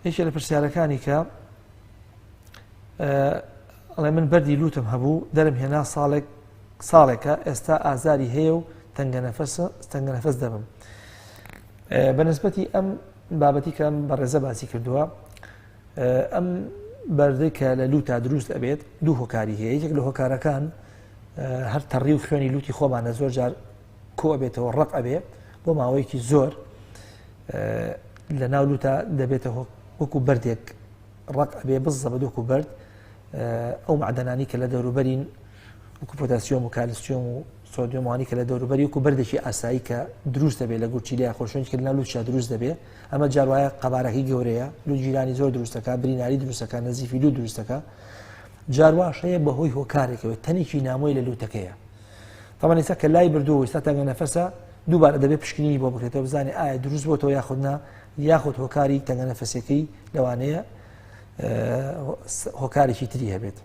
یەکێ لە پرسیارەکانی کە ئەڵێ من بەردی لوتم هەبوو دەرم هێنا ساڵێک ساڵێکە ئێستا ئازاری هەیە و تەنگە نەفەس تەنگە نەفەس دەبم. بە نسبەتی ئەم بابەتی کە ئەم بەڕێزە باسی کردووە ئەم بەردەی کە لە لوتا دروست ئەبێت دوو هۆکاری هەیە. یەکێک لە هۆکارەکان هەر تەڕی و خوێنی لوتی خۆمانە، زۆر جار کۆ ئەبێتەوە ڕق ئەبێ بۆ ماوەیەکی زۆر لە ناو لوتا دەبێتە وەکو بەردێک ڕق ئەبێ بزە بە وەکو بەرد. ئەو معدەنانی کە لە دەوروبەرین وەکو پۆتاسیۆم و کالسیۆم و سۆدیۆمانی کە لە دەوروبەری وەکو بەردێکی ئاسایی کە دروست دەبێت لە گورچیلە یاخۆ شوێنی کە لەناو لوتشا دروست دەبێت، ئەمە جار وایە قەبارەکەی گەورەیە، لوت گیرانی زۆر دروستەکە، بریناری دروستەکە، نەزیفی لوت دروستەکە. جار واش هەیە بەهۆی هۆکارێکەوە تەنێکی نامۆی لە لوتەکەیە. تەمان ئێستا کە لای بردووە ئێستا تەنگە نەفەسە، دووبارە دەبێت پشکنینی بۆ بکرێتەوە بزانێ ئایا دروست بۆتەوە یاخود نا، یاخود هۆکاری تەنگە نەفەسەکەی لەوانەیە هۆکارێکی تری هەبێت.